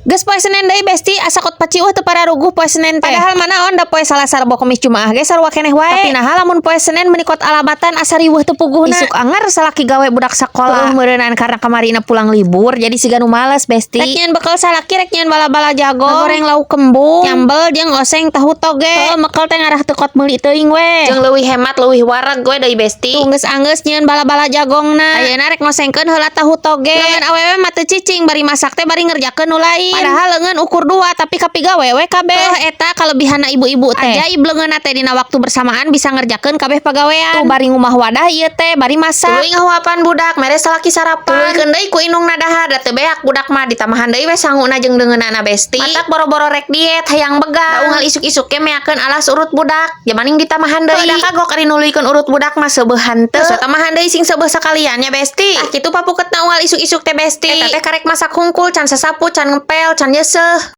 Geus poe Senen deui, Besti, asa kot paciweuh teu pararuguh poe Senen teh. Padahal mana on da poe Salasa, Rebo, Kemis, Jumaah ge sarua keneh wae. Tapi naha lamun poe Senen meuni kot alabatan, asa riweuh teu puguhna. Isuk anger salaki gawe, budak sakola. Meureunaan karena kamarina pulang libur, jadi siga nu males, Besti. Rek nyieun bekal salaki, rek nyieun bala-bala jagong, goreng lauk kembung, nyambel jeung oseng tahu toge. Heuh, mekel teh ngarah teu kot meuli teuing we. Jeung leuwih hemat, leuwih wareg we deui, Besti. Tuh, geus anggeus nyieun bala-bala jagongna. Ayeuna rek ngosengkeun heula tahu toge. Leungeun awewe mah teu cicing, bari masak teh bari ngerjakeun nu lain. Padahal leungeun ukur dua, tapi kapigawe we kabeh. Heuh, eta kalebihanna ibu-ibu teh. Ajaib, leungeunna teh dina waktu bersamaan bisa ngerjakeun kabeh pagawean. Tuh, bari ngumah wadah ieu teh, bari masak. Tuluy ngahuapan budak, mere salaki sarapan. Tuluykeun deui ku indungna dahar, da teu beak budak mah, ditambahan deui we sanguna jeung deungeunana, Besti. Matak boro-boro rek diet hayang begang. Da unggal isuk-isuk ge meakeun alas urut budak. Jamaning ditambahan deui. Da kagok ari nuluykeun urut budak mah, seubeuh henteu. Terus tambahan deui sing seubeuh sakalian nya, Besti. Tah, kitu papuketna unggal isuk-isuk teh, Besti. Eta teh karek masak hungkul, can sasapu, can ngepel, can nyeuseuh.